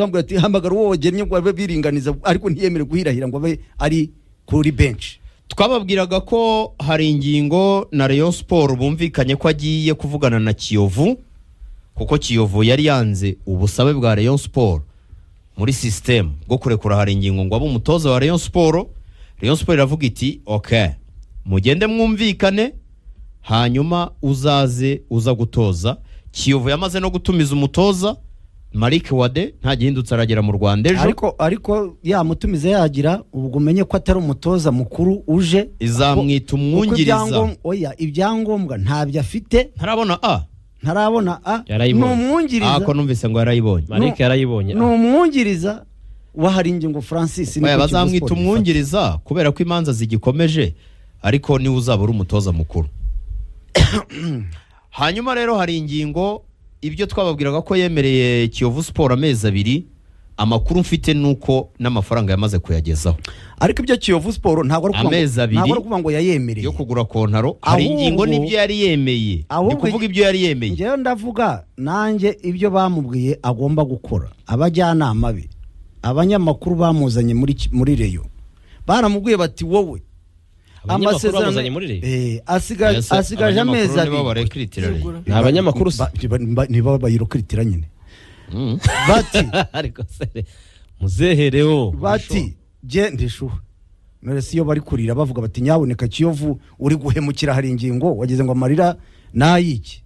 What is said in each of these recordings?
Bamubwira ati hamagara uwo wagennye ngo abe biringaniza, ariko ntiyemere guhirahira ngo abe ari kuri bench. Twababwiraga ko hari ingingo na Rayon Sport bumvikanye ko agiye kuvugana na Kiyovu, kuko Kiyovu yari yanze ubusabe bwa Rayon Sport muri system bwo kurekura hari ingingo ngo abe umutoza wa Rayon Sport. Rayon Sport iravuga iti ok, mugende mwumvikane, hanyuma uzaze uza gutoza. Kiyovu yamaze no gutumiza umutoza Malik Wade, nta gihindutse aragera mu Rwanda ejo. Ariko yamutumiza yagira ubwo umenye ko atari umutoza mukuru uje. Izamwita Kuko umwungiriza. Oya, ibyangombwa ntabyo afite. Ntarabona a Ntarabona a. Ni Yarayibonye. umwungiriza. Ako numvise ngo yarayibonye. Malik yarayibonye. Ni umwungiriza wa Haringingo Francis, niko Oya, Kiyovu bazamwita Sport ifata. umwungiriza kubera ko imanza zigikomeje, ariko niwe uzaba uri umutoza mukuru. Hanyuma rero hari ingingo, ibyo twababwiraga ko yemereye Kiyovu Sport amezi 2, amakuru mfite ni uko n'amafaranga yamaze kuyagezaho. Ariko ibyo Kiyovu Sport ntabwo ari ukuvuga ngo- Amezi 2 ntabwo ari ukuvuga ngo yayemereye yo kugura kontaro hari ingingo n'ibyo yari yemeye, ni kuvuga ibyo yari yemeye. Njyewe ndavuga nanjye ibyo bamubwiye agomba gukora, abajyanama be, abanyamakuru bamuzanye muri Rayon baramubwiye bati wowe Abanyamakuru bamuzanye muri Rayon? Ese asigaje abanyamakuru amezi nibo 2. barekiritira Rayon? Ni abanyamakuru se? Nibo bayirokiritira nyine. Bati Ariko se muzehereho. Bati jye ndishuha none si iyo bari kurira bavuga bati nyaboneka Kiyovu uri guhemukira hari ingingo, wagize ngo amarira nayiki?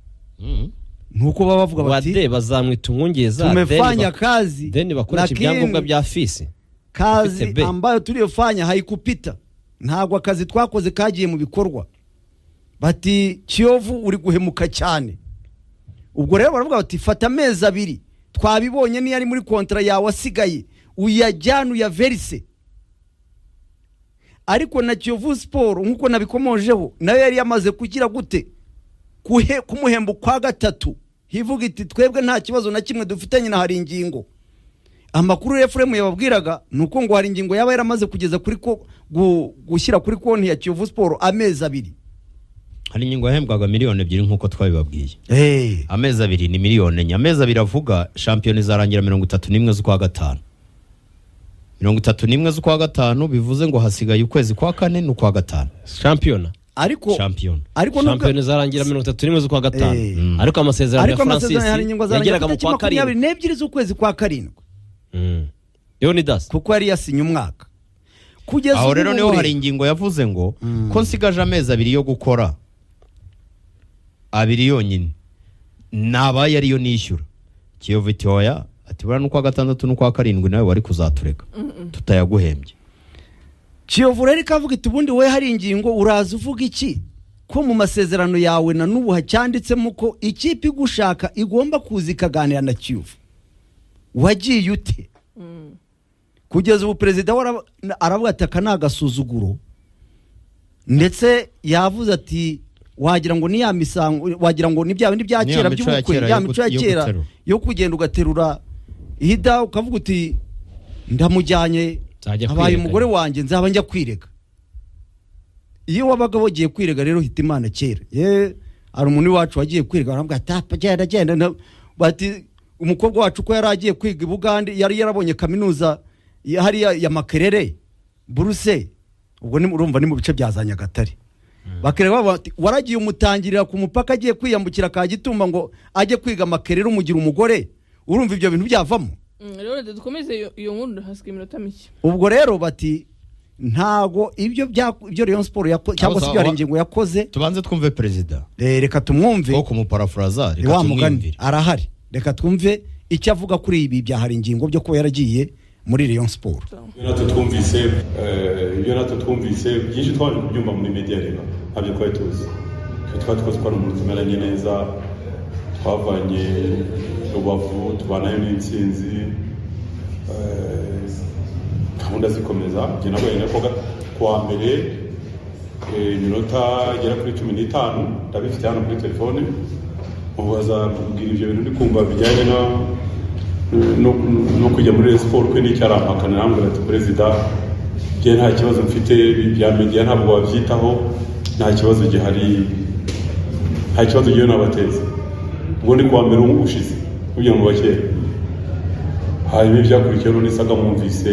Nuko baba bavuga bati Wade bazamwita umwungiriza. tumefanya kazi Deni bakoresha lakini ibyangombwa bya fisi kazi Ufite B. ambayo tuliyofanya haikupita, ntabwo akazi twakoze kagiye mu bikorwa. Bati Kiyovu uri guhemuka cyane. Ubwo rero baravuga bati fata amezi 2, twabibonye niyo ari muri kontara yawe asigaye uyajyane uyaverise. Ariko na Kiyovu Sport nk'uko nabikomojeho nayo yari yamaze kugira gute kumuhemba ukwa gatatu, hivuga iti twebwe nta kibazo na kimwe dufitanye na hari ingingo. Amakuru Efuremu yababwiraga ni uko ngo hari ingingo yaba yaramaze kugeza kuri ko gushyira kuri konti ya Kiyovu Sport amezi 2. Hari ingingo yahembwaga miliyoni 2 nk'uko twabibabwiye. Amezi 2 ni miliyoni 4. Amezi 2 avuga shampiyona izarangira 31 z'ukwa gatanu, 31 z'ukwa gatanu, bivuze ngo hasigaye ukwezi kwa kane n'ukwa gatanu. Shampiyona. Ariko Shampiyona. Ariko nubwo Shampiyona izarangira 31 z'ukwa gatanu, ariko amasezerano ya ariko amasezerano Francis hari ingingo azarangira yageraga ku mu itariki kwa makumyabiri karindwi. n'ebyiri z'ukwezi kwa karindwi. Leonidas. Kuko yari yasinye umwaka kugeza Aho ubu rero niho ngubu. hari ingingo yavuze ngo ko nsigaje amezi 2 yo gukora, 2 yonyine nabaye ariyo nishyura. Kiyovu iti oya, ati buriya n'ukwa gatandatu n'ukwa karindwi nawe wari kuzatureka tutayaguhembye. Kiyovu rero ikavuga iti ubundi we hari ingingo uraza uvuga iki ko mu masezerano yawe na n'ubu hacyanditsemo ko ikipe igushaka igomba kuza ikaganira na Kiyovu, wagiye ute? Kugeza ubu perezida we aravuga ati aka ni agasuzuguro, ndetse yavuze ati wagira ngo ni ya misango, wagira ngo ni bya bindi bya Ni ya kera mico ya by'ubukwe, kera ya yo mico ya yo kera guterura. yo kugenda ugaterura ihida ukavuga uti ndamujyanye Nzajya abaye kwirega. umugore wanjye nzaba njya kwirega. Iyo wabaga wagiye kwirega rero hita Imana kera ye, hari umuntu iwacu wagiye kwirega baramubwira ati "Apa, genda genda." Bati umukobwa wacu ko yari agiye kwiga i Bugande, yari yarabonye kaminuza hariya ya Makerere buruse, ubwo ni urumva ni mu bice bya za Nyagatare. Bakerere bavuga bati waragiye umutangirira ku mupaka agiye kwiyambukira Kagitumba ngo ajye kwiga Makerere, umugira umugore, urumva ibyo bintu byavamo? Rero reka dukomeze iyo nkuru, hasigaye iminota mike. Ubwo rero bati ntago ibyo ibyo Rayon Sport cyangwa se ibyo hari ingingo yakoze. Tubanze twumve perezida. Reka tumwumve. Wo kumuparafuraza, reka Wa mugani tumwumvire. arahari, reka twumve icyo avuga kuri ibi bya hari ingingo byo kuba yaragiye muri Rayon Sport. Ibyo natwe twumvise byinshi twabanje kubyumva muri media rero ntabyo twari tuzi. Twe twari tuzi ko ari umuntu tumeranye neza, twavanye Rubavu tubanayo n'intsinzi, gahunda zikomeza. Njye nabaye nako kuwa mbere, iminota igera kuri 15 ndabifite hano kuri telefone, mubaza mbwira ibyo bintu ndi kumva bijyanye no kujya muri Rayon Sport kwe n'icyo. Arampakana, arambwira ati perezida njye nta kibazo mfite, bya media ntabwo wabyitaho, nta kibazo gihari, nta kibazo ngewe nabateza. Ubwo ni kuwa mbere ushize kugira ngo bakere. Hanyuma ibyakurikiyeho n'isaga mwumvise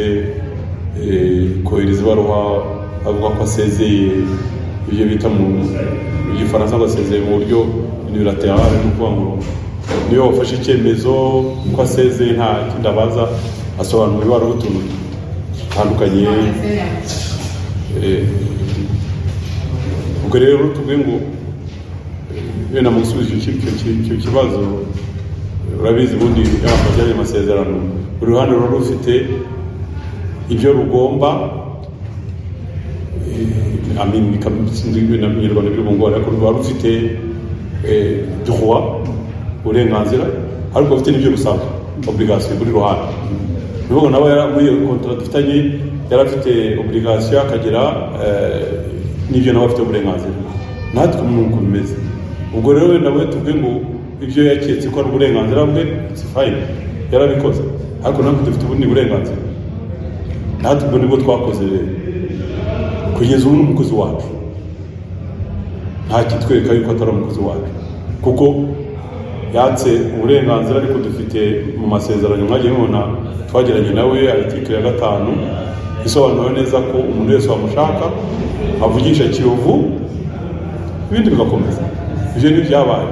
kohereza ibaruwa avuga ko asezeye, ibyo bita mu gifaransa ngo asezeye mu buryo unilateral, ni ukuvuga ngo niyo wafashe icyemezo ko asezeye nta kindi abaza, asobanura ibaruwa utuntu dutandukanye. Ubwo rero tuvuge ngo wenda mu gusubiza icyo kibazo, urabizi ubundi abantu bajyanye amasezerano buri ruhande ruba rufite ibyo rugomba, sinzi na Kinyarwanda biri bungore, ariko ruba rufite droit, uburenganzira, ariko rufite n'ibyo rusabwa, obligation buri ruhande. Ni ukuvuga nawe muri iyo contrat dufitanye yari afite obligation, akagira n'ibyo nawe afite uburenganzira, natwe nuko bimeze. Ubwo rero wenda we tuvuge ngo ibyo yaketse ko ari uburenganzira bwe, it's fine, yarabikoze, ariko natwe dufite ubundi burenganzira, natwe ubwo nibwo twakoze. Rero kugeza ubu ni umukozi wacu, nta kitwereka yuko atari umukozi wacu, kuko yatse uburenganzira, ariko dufite mu masezerano mwagiye mubona twagiranye nawe article ya 5 isobanura neza ko umuntu wese wamushaka avugisha Kiyovu, ibindi bigakomeza. Ibyo ntibyabaye,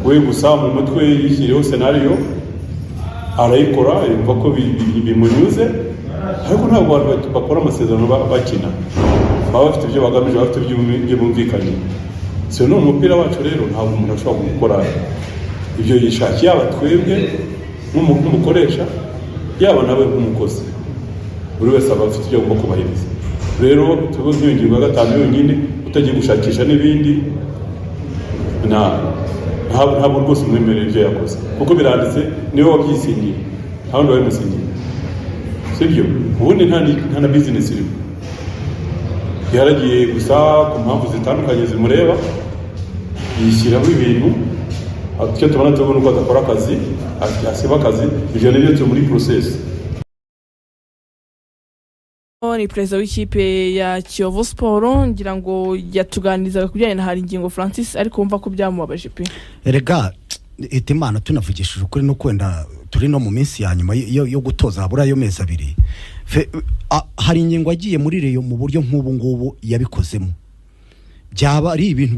we gusa mu mutwe yishyiriyeho scenario arayikora, yumva ko bimunyuze, ariko ntabwo abantu bakora amasezerano bakina, baba bafite ibyo bagamije, baba bafite ibyo bumvikanye. Si no umupira wacu rero ntabwo umuntu ashobora gukora ibyo yishakiye, yaba twebwe nk'umukoresha, yaba nawe nk'umukozi, buri wese aba afite ibyo agomba kubahiriza. Rero tuvuge nk'iyo ngingo ya 5 yonyine, utagiye gushakisha n'ibindi, ntabwo rwose umwemerera ibyo yakoze, kuko biranditse, niwe wabyisinyiye, nta wundi wabimusinyiye, sibyo? Ubundi nta na business irimo, yaragiye gusa ku mpamvu zitandukanye zimureba, yishyiraho ibintu. Icyo tubona uko adakora akazi, asiba akazi, ibyo nibyo turi muri process. Ni perezida w'ikipe ya Kiyovu Sport, ngira ngo yatuganirizaga ku bijyanye na Haringingo Francis, ariko wumva ko byamubabaje pe. Erega Hitimana, tunavugishije ukuri no kwenda turi no mu minsi ya nyuma yo gutoza, habura ayo mezi abiri. Hari ingingo agiye muri Rayon mu buryo nk'ubu ngubu yabikozemo, byaba ari ibintu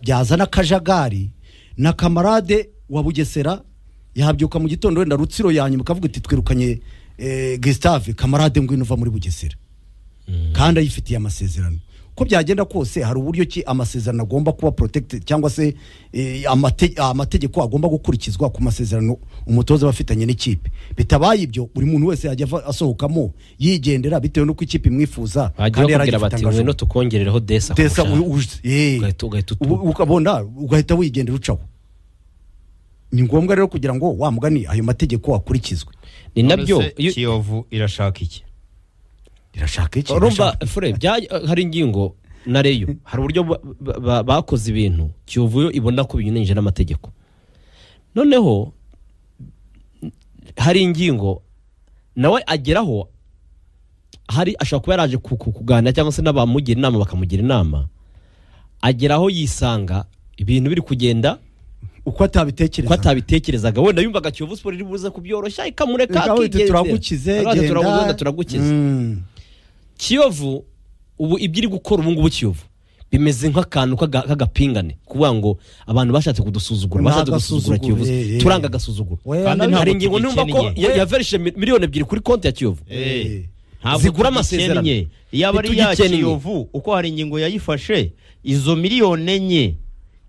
byazana akajagari. Na kamarade wa Bugesera yabyuka mu gitondo wenda Rutsiro ya nyuma akavuga ati twirukanye Gustave, kamarade ngwino uva muri Bugesera, kandi ayifitiye amasezerano. Ko byagenda kose hari uburyo ki amasezerano agomba kuba protected, cyangwa se amategeko agomba gukurikizwa ku masezerano umutoza bafitanye n'ikipe. Bitabaye ibyo buri muntu wese yajya asohokamo yigendera bitewe n'uko ikipe imwifuza, kandi yaragifite bati ngwino tukongerereho desa ukabona ugahita wigendera ucaho. Ni ngombwa rero kugira ngo wa mugani ayo mategeko akurikizwe. Ni nabyo Kiyovu irashaka iki? Irashaka iki? Urumva Fure, hari ingingo na Rayon, hari uburyo bakoze ibintu Kiyovu yo ibona ko binyuranyije n'amategeko. Noneho hari ingingo nawe ageraho, hari ashobora kuba yaraje kuganira cyangwa se n'abamugira inama bakamugira inama, ageraho yisanga ibintu biri kugenda uko atabitekerezaga. Wenda yumvaga Kiyovu Sport iri buze kubyoroshya ikamureka akigendera, turagukize genda turagukize. Kiyovu ubu ibyo iri gukora ubu ngubu, Kiyovu bimeze nk'akantu k'agapingane, kuvuga ngo abantu bashatse kudusuzugura, bashatse gusuzugura Kiyovu, turanga agasuzuguro. Kandi hari ingingo numva ko yaverishe 2 miliyoni kuri konti ya Kiyovu zigura amasezerano. Yaba ari ya Kiyovu uko hari ingingo yayifashe, izo 4 miliyoni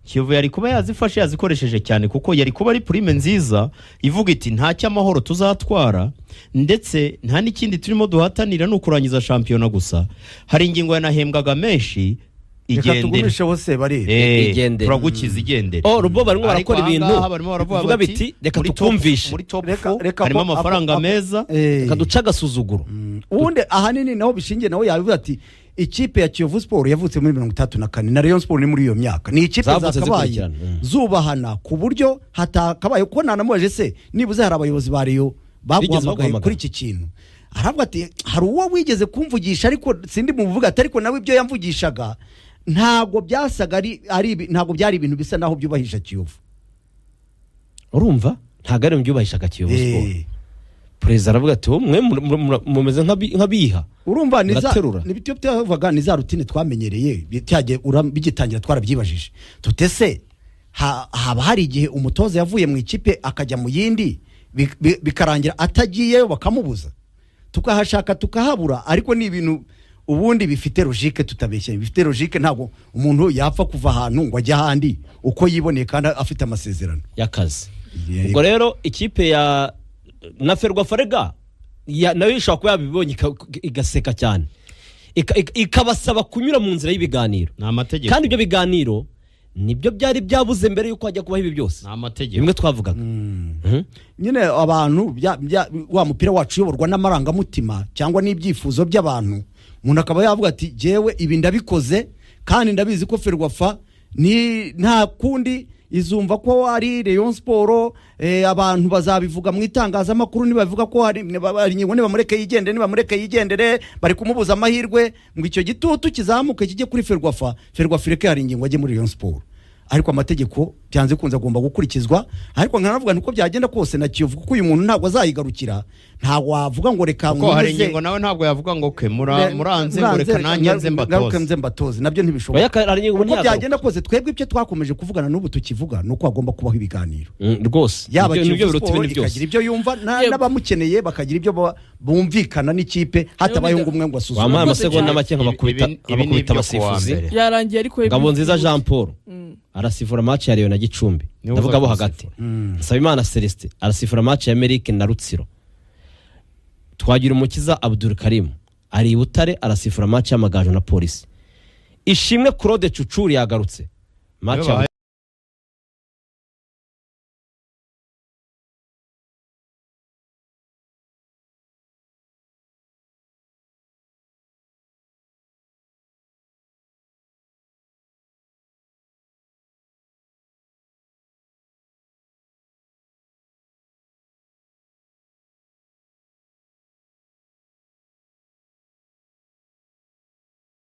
Kiyovu yari kuba yazifashe yazikoresheje cyane, kuko yari kuba ari prime nziza ivuga iti nta cy'amahoro tuzatwara, ndetse nta n'ikindi turimo duhatanira ni ukurangiza shampiyona gusa. Hari ingingo yanahembwaga menshi, igendere igendere, turagukiza igendere. Rubo barimo barakora ibintu bivuga biti reka tukumvishe, muri top 4 harimo amafaranga meza, reka duce agasuzuguro. Ubundi ahanini naho bishingiye, nawe yabivuga ati ikipe ya Kiyovu Sport yavutse muri 34 na Rayon Sport ni muri iyo myaka, ni ikipe zakabaye zubahana ku buryo hatakabaye ko nanamubaje se nibuze hari abayobozi ba Rayon baguhamagaye kuri iki kintu, aravuga ati hari uwo wigeze kumvugisha ariko sindi muvuga ati ariko nawe ibyo yamvugishaga ntabwo byasaga ari ntabwo byari ibintu bisa naho byubahisha Kiyovu. Urumva Ntabwo ari mu byubahishaga Kiyovu Sport. Perezida aravuga ati: "Mwe mumeze nk'abiha." Urumva ni za Muraterura. Ni byo byavuga, ni za routine twamenyereye. Cyagiye bigitangira twarabyibajije tutese haba hari igihe umutoza yavuye mu ikipe akajya mu yindi, bikarangira atagiyeyo bakamubuza, tukahashaka tukahabura. Ariko ni ibintu ubundi bifite logique, tutabeshya, bifite logique. Ntabwo umuntu yapfa kuva ahantu ngo ajye ahandi uko yiboneye kandi afite amasezerano y'akazi. Ubwo rero ikipe ya na Ferwafa rega nayo ishobora kuba yabibonye igaseka cyane, ikabasaba kunyura mu nzira y'ibiganiro. Ni amategeko. Kandi ibyo biganiro nibyo byari byabuze mbere y'uko hajya kubaho ibi byose. Ni amategeko. Bimwe twavugaga. Nyine abantu wa mupira wacu uyoborwa n'amarangamutima cyangwa n'ibyifuzo by'abantu. Umuntu akaba yavuga ati: "Jyewe ibi ndabikoze kandi ndabizi ko Ferwafa ni nta kundi izumva ko ari Rayon Sport, abantu bazabivuga mu itangazamakuru, nibavuga ko hari ingingo, nibamureke yigendere, nibamureke yigendere, bari kumubuza amahirwe," ngo icyo gitutu kizamuke kijye kuri Ferwafa, Ferwafa ireke hari ingingo ajye muri Rayon Sport. Ariko amategeko byanze kunze agomba gukurikizwa. Ariko nkanavuga niko byagenda kose na Kiyovu, kuko uyu muntu ntabwo azayigarukira, ntabwo wavuga ngo reka Kuko hari nkomeze- ingingo nawe ntabwo yavuga ngo ke muranze ngo reka nanjye nze ngaruke mbatoze. nze mbatoze, nabyo ntibishoboka. Oya, hari ingingo Uko ntiyagaruka. byagenda kose, twebwe ibyo twakomeje kuvugana n'ubu tukivuga ni uko hagomba kubaho ibiganiro. Rwose Yaba nibyo Kiyovu biruta Sport ibindi byose. ikagira ibyo yumva Yego. n'abamukeneye bakagira ibyo bumvikana n'ikipe, hatabayeho ngo umwe ngo asuzume. Wampaye Murakoze amasegonda cyane. make nkabakubita Ibi ni nkabakubita ibyo kuwa abasifuzi. mbere. Yarangiye ariko. Ngabonziza Jean Paul arasifura match ya Rayon na Gicumbi. Niwe Ndavuga abo uza hagati. Nsabimana Celestin arasifura match ya Merike na Rutsiro. Twagira Umukiza Abdul Karim ari i Butare, arasifura match y'Amagaju na Polisi. Ishimwe Claude Cucuri yagarutse match Niwe ya bahaye.